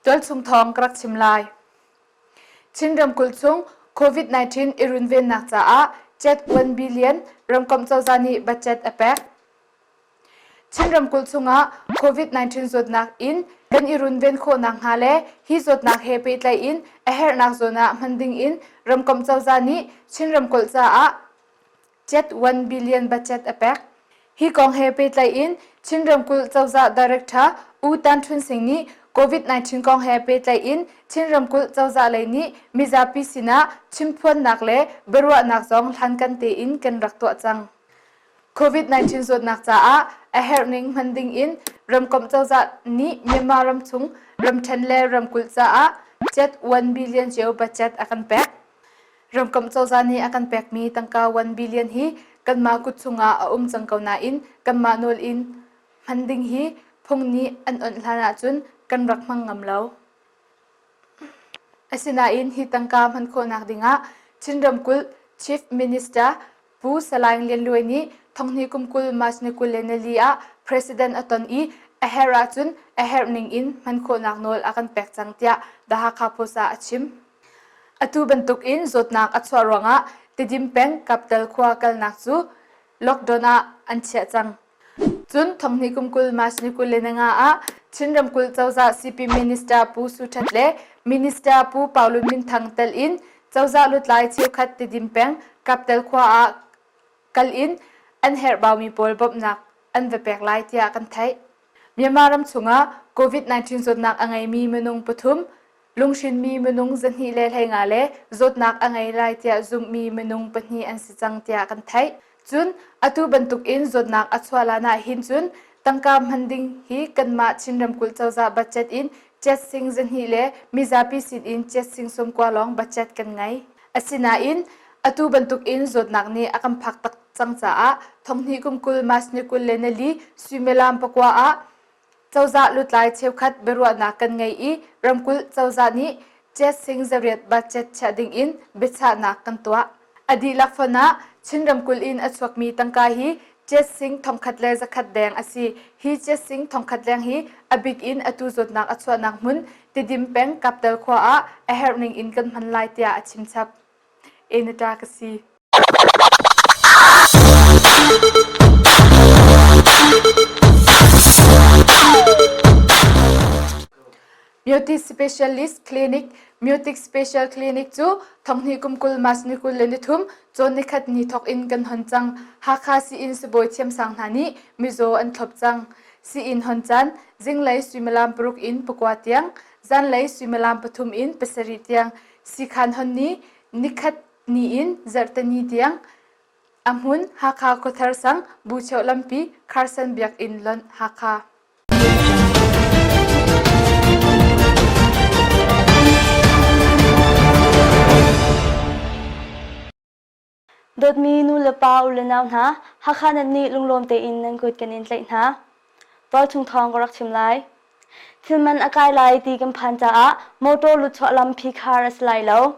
Tualchung thawng ka rak chim lai. Chin ramkulh chung COVID-19 i runvennak caah cet 1 billion ramkomh cozah nih budget a pek. Chin ramkulh chungah COVID-19 zawtnak in kan i runven khawh nakhnga le hi zawtnak he pehtlaih in a herhnak zawn ah hman ding in ramkomh cozah nih Chin ramkulh caah cet 1 billion budget a pek. Hi kong he pehtlaih in Chin ramkulh cozah director U Tan Htun Sing nih COVID-19 kong he pehtlaih in Chin ramkulh cozah lei nih mizapi sinah chimphuannak le biaruahnak zong hlankan tein kan rak tuah cang. COVID-19 zawtnak caah a herhning hman ding in ramkomh cozah nih Myanmar ramchung ramṭhen le ramkulh caah cet 1 billion cio budget a kan pek. Ramkomh cozah nih a kan pekmi tangka 1 billion hi kanmah kut chungah a um cang ko nain kanmah nawl in hman ding hi phung nih an onh hlan ahcun kan rak hmang ngam lo. Asinain hi tangka hman khawhnak dingah Chin ramkulh Chief Minister Pu Salai Lian Luai nih thonghnih kum 20 March ni 24 ah President a ton i a herh ahcun a herh ning in hman khawhnak nawl a kan pek cang tiah The Hakha Post ah a chim. Atu bantuk in zawtnak a chuah ruangah Tidim peng Kaptal khua kalnak cu lockdown ah an chiah cang. Cun thonghnih kum 20 March ni 25 ah Chin ramkulh cozah CP Minister Pu Su That le Minister Pu Pau Lun Min Thang tel in cozah lutlai cheukhat Tidim peng Kaptel khua ah kal in an herhbaumi pawl bawmhnak an va pek lai tiah kan theih. Myanmar ram chungah COVID-19 zawtnak a ngeimi minung pathum lunghrinmi minung 215 le zawtnak a ngei lai tiah zumhmi minung pahnih an si cang tiah kan theih. Cun atu bantuk in zawtnak a chuah lan ah hin cun tangka hman ding hi kanmah Chin ramkulh cozah budget in cet sing 200 le mizapi sin in cet sing 90 lawng budget kan ngei. Asinain atu bantuk in zawtnak nih a kan phak tak cang caah thonghnih kum 20 March ni 24 suimilam pakua ah Cozah lutlai cheukhat biaruahnak kan ngei i ramkulh cozah nih cet sing zariat budget chiah ding in biachahnak kan tuah. A dihlak fon ah Chin ramkulh in a chuakmi tangka hi cet sing 1100 deng a si. Hi cet sing 1000 leng hi a bik in atu zawtnak a chuahnak hmun Tidim peng Kapdal khua ah a herh ning in kan hman lai tiah a chim chap. Enata ka si. Beauty Specialist Clinic Mutic Special Clinic cu thonghnih kum 20 March ni 23 cawn nikhat ni thawk in kan hon cang. Hakha sii-inn sibawi thiamsang hna nih mizaw an thlop cang. Sii-inn hon caan zinglei suimilam paruk in pakua tiang, zanlei suimilam pathum in pasarih tiang, Siikhan hon ni nikhat ni in zarhteni tiang a hmun Hakha Khuathar sang Bucheu lampi Carson Biakinn lonh Hakha. Dawtmi nu le pa u le nau hna, Hakha nan nih lunglawm tein nan kut kan in tlaih hna. Tualchung thawng ka rak chim lai. Thil man a kai lai ti kan phan caah motor lutchuah lam phikhar a si lai lo.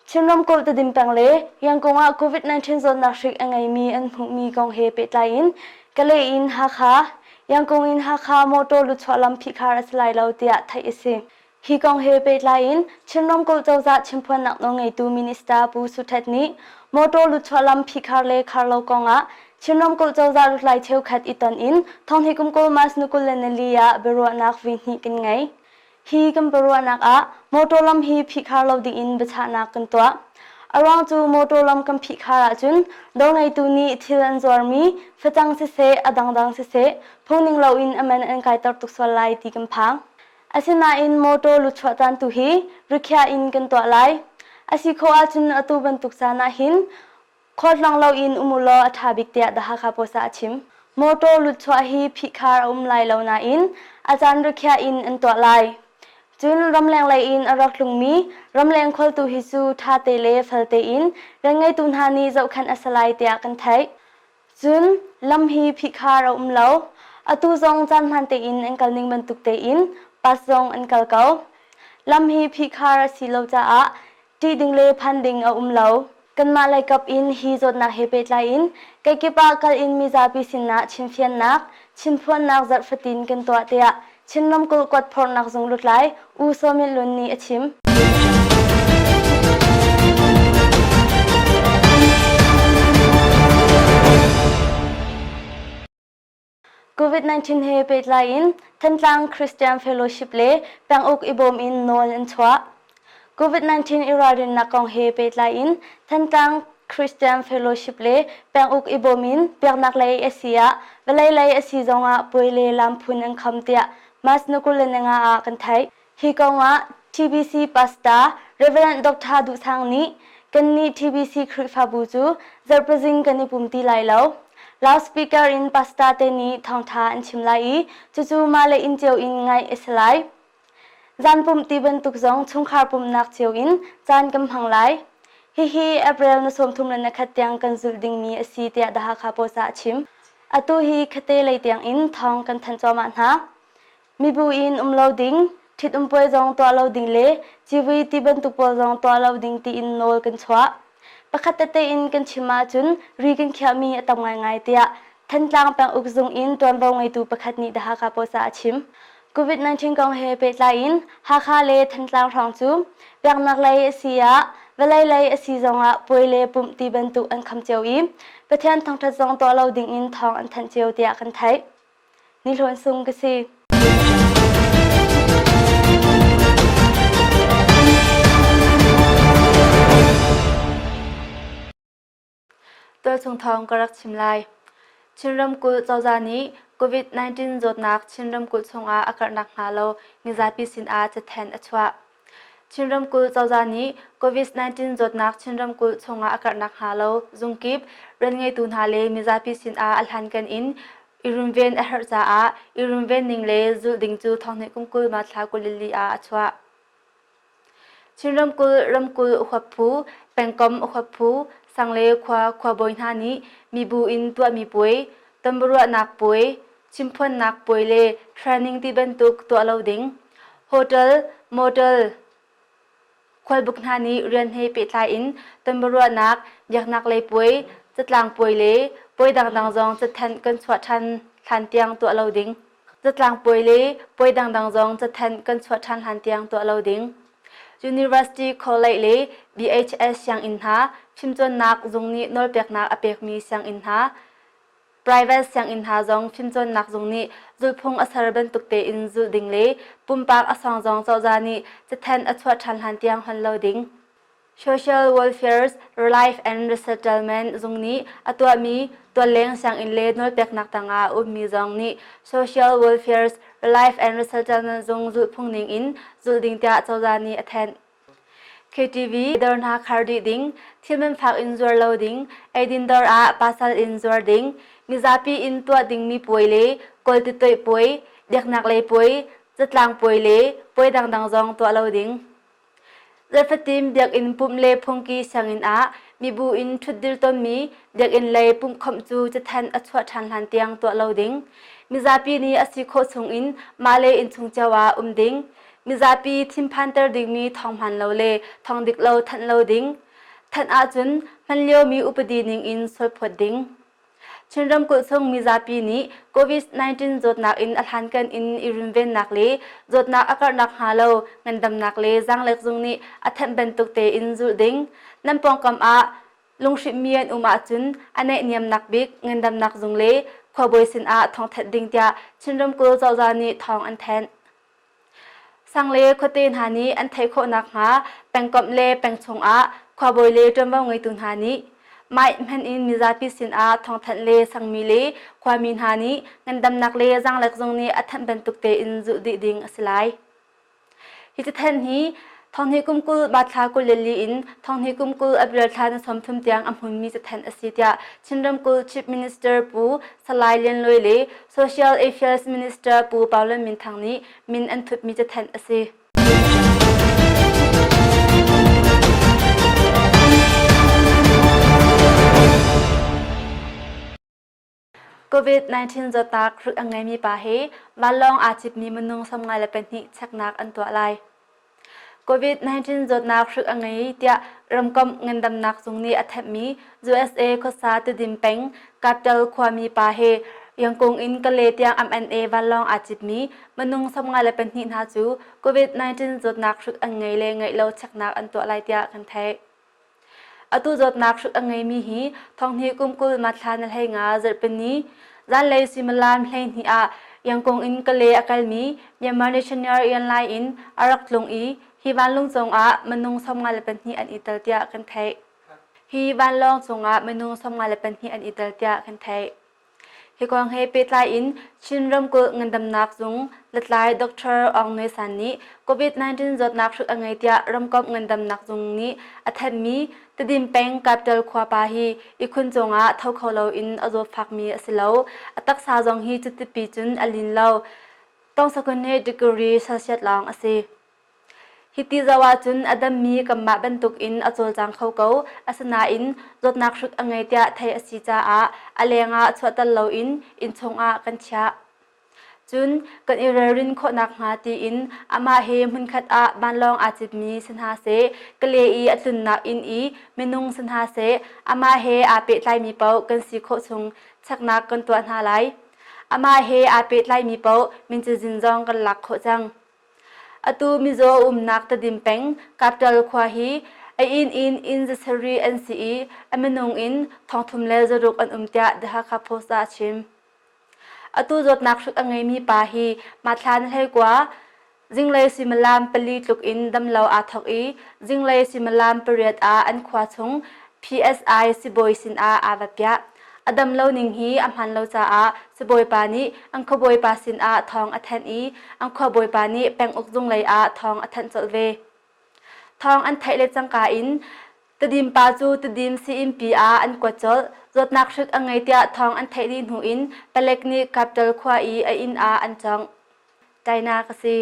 Chin ramkulh Tedim peng le Yangon ah COVID-19 zawtnak hrik a ngeimi an hmuhmi kong he pehtlai in Kalay in Hakha, Yangon in Hakha motor lutchuah lam phihkhar a si lai lo tiah theih a si. Hi kong he pehtlai in Chin ramkulh cozah chimphuannak nawlngeitu Minister Pu Su Htet nih motor lutchuah lam phihkhar le khar lo kong ah Chin ramkulh cozah lutlai cheukhat i ton in thonghnih kum 20 March ni 24 ah biaruahnak vui hnih kan ngei. Hi kan biaruahnak ah motor lam hi phihkhar lo ding in biachahnak kan tuah. A ruang cu motor lam kan phihkhar ahcun dawr ngeitu nih thil an zuarmi facang siseh a dangdang siseh phungning loin a man an kaiter tuk sual lai ti kan phang. Asinain motor lutchuah caan tu hi rikhiah in kan tuah lai. A si khawh ahcun atu bantuk caan ah hin khualtlawng loin um u law a ṭha bik tiah The Hakha Post ah a chim. Motor lutchuah hi phihkhar a um lai lo nain a caan rikhiah in an tuah lai. Cun ramleng lei in a rak tlungmi ramleng khualtu hi cu ṭhate le falte in rianngeitu hna nih zohkhenh a si lai tiah kan theih. Cun lam hi phihkhar a um lo. Atu zong caan hmaan tein an kal ning bantuk tein bus zong an kal ko. Lam hi phihkhar a si lo caah ṭih ding le phan ding a um lo. Kanmah leikap in hi zawtnak he pehtlai in keikip ah kal in mizapi sinah chimfiannak, chimphuannak zarh fatin kan tuah tiah. Chin ramkulh kuatphorhnak zung lutlai U Saw Myint Lun nih a chim. COVID-19 he pehtlai in Thantlang Christian Fellowship le penguk i bawm in nawl an chuah. COVID-19 i ralrinnak kong he pehtlai in Thantlang Christian Fellowship le penguk i bawm in biaknak lei a si ah vawlei lei a si zongah puai le lam phun an kham tiah March ni 25 ah kan theih. Hi kong ah TBC Pastor Rev. Dr. Duh Sang nih kannih TBC Khrihfabu cu zarhpazing kan i pum ti lai lo. Loudspeaker in pastor te nih thawngṭha an chim lai i cucu mah le inn cio in ngaih a si lai. Zan pumh ti bantuk zong chungkhar pumhnak cio in caan kan hmang lai. Hihi April ni 31 tiang kan zulh dingmi a si tiah The Hakha Post ah a chim. Atu hi khate lei tiang in thawng kan thanh cuahmah hna. Mibu in um lo ding, ṭhitum puai zong tuah lo ding le civui ti bantuk pawl zong tuah lo ding tiin nawl kan chuah. Pakhat tete in kan chim ahcun ri kan khiahmi a tam ngaingai tiah Thantlang penguk zung in ṭuanvo ngeitu pakhat nih The Hakha Post ah a chim. COVID-19 kong he pehtlai in Hakha le Thantlang hrawng cu biaknak lei a si ah vawlei lei a si zongah puai le pumh ti bantuk an kham cio i Pathian thangṭhat zong tuah lo dingin thawng an thanh cio tiah kan theih. Ni Hlawn Sung ka si. Tualchung thawng ka rak chim lai. Chin ramkulh cozah nih COVID-19 zawtnak Chin ramkulh chungah a karh nakhnga lo mizapi sinah cathanh a chuah. Chin ramkulh cozah nih COVID-19 zawtnak Chin ramkulh chungah a karh nakhnga lo zungkip, rianngeitu hna le mizapi sinah a hlankan in i runven a herh caah i runven ning le zulh ding cu thonghnih kum 20 ma thla 24 ah a chuah. Chin ramkulh ramkulh huap phu, pengkomh huap phu, sang le khua khuabawi hna nih mibu in tuahmi puai, tonbiaruahnak puai, chimphuannak puai le training ti bantuk tuah lo ding. Hotel, motel, khualbuk hna nih rian he pehtlai in tonbiaruahnak, biaknak lei puai, catlang puai le puai dangdang zong cathanh kan chuah ṭhan hlan tiang tuah lo ding. Zatlang puai le puai dangdang zong cathanh kan chuah ṭhan hlan tiang tuah lo ding. University College le BHS sianginn hna fimcawnnak zung nih nawlpeknak a pekmi sianginn hna private sianginn hna zong fimcawnnak zung nih zulhphung a ser bantuk tein zulh ding le pumpak a sawng zong cozah nih cathanh a chuah ṭhan hlan tiang hon lo ding. Social Welfare, Relief and Resettlement zung nih a tuahmi tualleng sianginn le nawlpeknak tangah a ummi zong nih Social Welfare, Relief and Resettlement zung zulhphung ning in zulh ding tiah cozah nih a thanh. KTV dawr hna khar dih ding, thil man fak in zuar lo ding, eidin dawr ah pasal in zuar ding, mizapi in tuah dingmi puai le kawl titoih puai, biaknak lei puai, zatlang puai le puai dangdang zong tuah lo ding. Zarhfatin biakinn pumh le phungki sianginn ah mibu in ṭhutdir tawnmi biakinn lei pumhkhawmh cu cathanh a chuah ṭhan hlan tiang tuah lo ding. Mizapi nih a si khawh chungin mah le innchung cio ah um ding. Mizapi thinphanter dingmi thawng hmaan lo le thawng dik lo thanh lo ding. Thanh ahcun hman liomi upadi ningin sualphawt ding. Chin ramkulh chung mizapi nih COVID-19 zawtnak in a hlankan in i runvennak le zawtnak a karh nakhnga lo ngandamnak le zaanglek zung nih a thanh bantuk tein zulh ding. Nan pawngkam ah lunghrinhmi an um ahcun a naihniamnak bik ngandamnak zung le khuabawi sinah thawngthanh ding tiah Chin ramkulh cozah nih thawng an thanh. Sang le khuate hna nih an theih khawh nakhnga pengkomh le peng chungah khuabawi le ṭuanvo ngeitu hna nih mah hman in mizapi sinah thawngthanh le sangmi le khuami hna nih ngandamnak le zaanglek zung nih a thanh bantuk tein zulh dih ding a si lai. Hi cathanh hi Thonghnih kum 20 Bathla 24 in thonghnih kum 20 April thla ni 30 tiang a hmunmi cathanh a si tiah Chin ramkulh Chief Minister Pu Salai Lian Luai le Social Affairs Minister Pu Pau Lun Min Thang nih min an thutmi cathanh a si. COVID-19 zawtnak hrut a ngeimi pa hi vanlawng aa citmi minung 52 cheknak an tuah lai. COVID-19 zawtnak hrut a ngei tiah ramkomh ngandamnak zung nih a thenhmi USA khuasa Tedim peng Capital khuami pa hi Yangkung in Kale tiang MNA vanlawng aa citmi minung 52 hna cu COVID-19 zawtnak hrik an ngei le ngeih lo cheknak an tuah lai tiah kan theih. Atu zawtnak hrik a ngeimi hi thonghnih kum 20 mathla na 15 zarhpini zanlei suimilam 12 ah Yangkung in Kale a kalmi Myanmar National Airline in a rak tlung i hi vanlung cungah minung 52 an i tel tiah kan theih. Hi vanlawng cungah minung 52 an i tel tiah kan theih. Hi kong he pehtlai in Chin ramkulh ngandamnak zung lutlai Dr. Aung Nwe San nih COVID-19 zawtnak hrik a ngei tiah ramkomh ngandamnak zung nih a thanhmi Tedim peng Capital khua pa hi ihkhun cungah tho kho loin a zawtfakmi a si lo. A taksa zong hi cutipi cun a lin lo. Tawngsakun degree Celsius lawng a si. Hiti zoh ahcun a dammi kanmah bantukin a cawlcang kho ko. Asinain zawtnak hrik a ngei tiah theih a si caah a lengah chuahter loin innchung ah kan chiah. Cun kan i ralrin khawh nakhnga tiin amah he hmunkhat ah vanlawng aa citmi si hna seh, Kale i a tlunnak inn i minung si hna seh, amah he aa pehtlaimi paoh kan si khawh chung cheknak kan tuah hna lai. Amah he aa pehtlaimi paoh min cazin zong kan lak khawh cang. Atu mizaw umnak Tedim peng Kapṭal khua hi a inn in inn zasarih an si i a minung in 3600 an um tiah The Hakha Post ah a chim. Atu zawtnak hrik a ngeimi pa hi Mathlan 19 zinglei suimilam pali tluk in damlo aa thawk i zinglei suimilam pariat ah an khua chung PSI sibawi sinah aa va piah. A dam lo ning hi a hmaan lo caah sibawipa nih an khuabawipa sinah thawng a thanh i an khuabawipa nih penguk zung lei ah thawng a thanh colh ve. Thawng an theih le cangka in Tedim pa cu Tedim sii-innpi ah an kuat colh. Zawtnak hrik a ngei tiah thawng an theih dih hnu in palek nih Capital khua i a inn ah an cawngh. China ka si.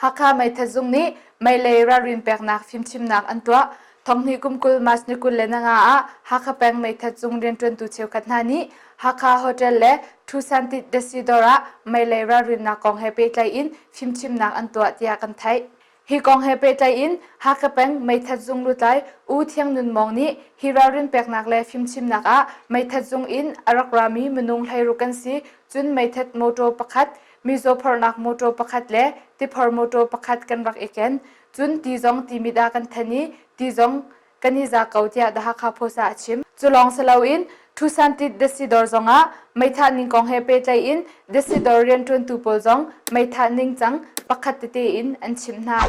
Hakha meithat zung nih meilei ralrin peknak fimchimnak an tuah. Thonghnih kum 20 March ni 25 ah Hakha peng meithat zung rianṭuantu cheukhat hna nih Hakha Hotel le Thusantit Desi dawr ah meilei ralrinnak kong he pehtlai in fimchimnak an tuah tiah kan theih. Hi kong he pehtlai in Hakha peng meithat zung lutlai U Thiang Nun Mawng nih hi ralrin peknak le fimchimnak ah meithat zung in a rak rami minung 16 kan si, cun meithat motor pakhat, mizaw phorhnak motor pakhat le tiphor motor pakhat kan rak i ken. Cun ti zong timit ah kan then i ti zong kan i za ko tiah The Hakha Post ah a chim. Cu lawng si loin Thusantit Desidor zongah meithah ning kong he pehtlaih in Desidor rianṭuantu pawl zong meithah ningcang pakhat tete in an chimh hna.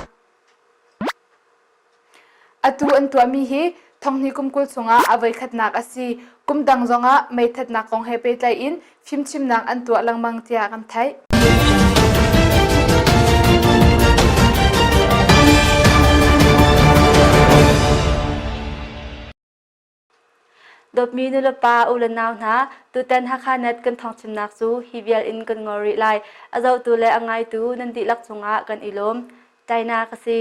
Atu an tuahmi hi thonghnih kum 20 chungah a voikhatnak a si. Kum dang zongah meithatnak kong he pehtlaih in fimchimnak an tuah lengmang tiah kan theih. Dawtmi nulepa u le nau hna, tutan Hakha Net kan thawngchimnak cu hi vial in kan ngol rih lai. A zohtu le a ngaitu nan dihlak cungah kan i lawm. China ka si.